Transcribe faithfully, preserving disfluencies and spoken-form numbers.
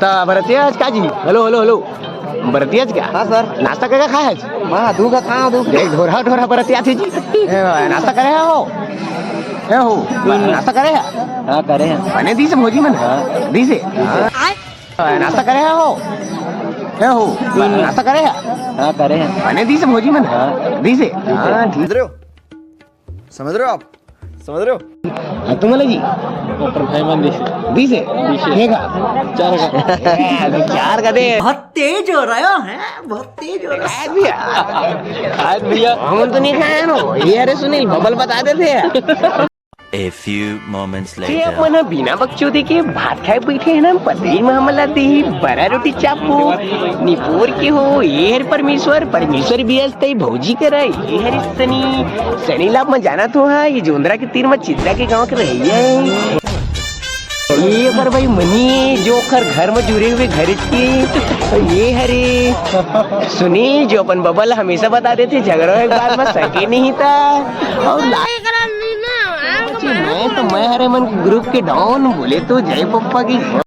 त बरतिया आज का जी? Hello, hello, hello. बरतिया आज का? हाँ, सर। नाश्ता का, का खाए आज? हाँ, दू का खाए, दू। देख, ढोरा, ढोरा बरतिया थे जी। ए, नाश्ता करे हो? ए हो, नाश्ता करे है? हाँ, करे हैं। बने दी से भौजी मन? हाँ। दी से? हाँ। नाश्ता करे हो? ए हो, नाश्ता करे है? हाँ, करे हैं। बने दी से भौजी मन? हाँ। दी से? हाँ, ठीक। समझ रहे हो? समझ रहे हो आप? समझ रहे हो? हाँ, तुम्हाला जी? अपन भाई मन दिसे। दिसे। हे का? चार का। ए, अभी चार का दे। बहुत तेज हो रहा है, बहुत तेज हो रहा है। आज भी यार। आज भैया। हम तो नहीं खाए ना। ये अरे सुनील, बबल बता देते हैं। A few moments ये later. अपन ह बिना बकचोदी के भात खाए बैठे हैं ना, पतली में हमला दी बरा रोटी चापो, निपोर के हो, ये हर परमेश्वर, परमेश्वर भी हस तई भौजी करा, ये हर सनी, सनी लाभ में जाना तो हा, ये जोंदरा के तीर में चित्ता के गांव के रहिया है। ये ओकर भाई मनी, जो ओकर घर में जुड़े हुए घर के, ये हरे सुनील, जो अपन बबल हमेशा बता देते, झगड़ा एक बार में सके नहीं था। और ला- मैं तो मैं हरे मन के ग्रुप के डॉन बोले तो जय पप्पा की।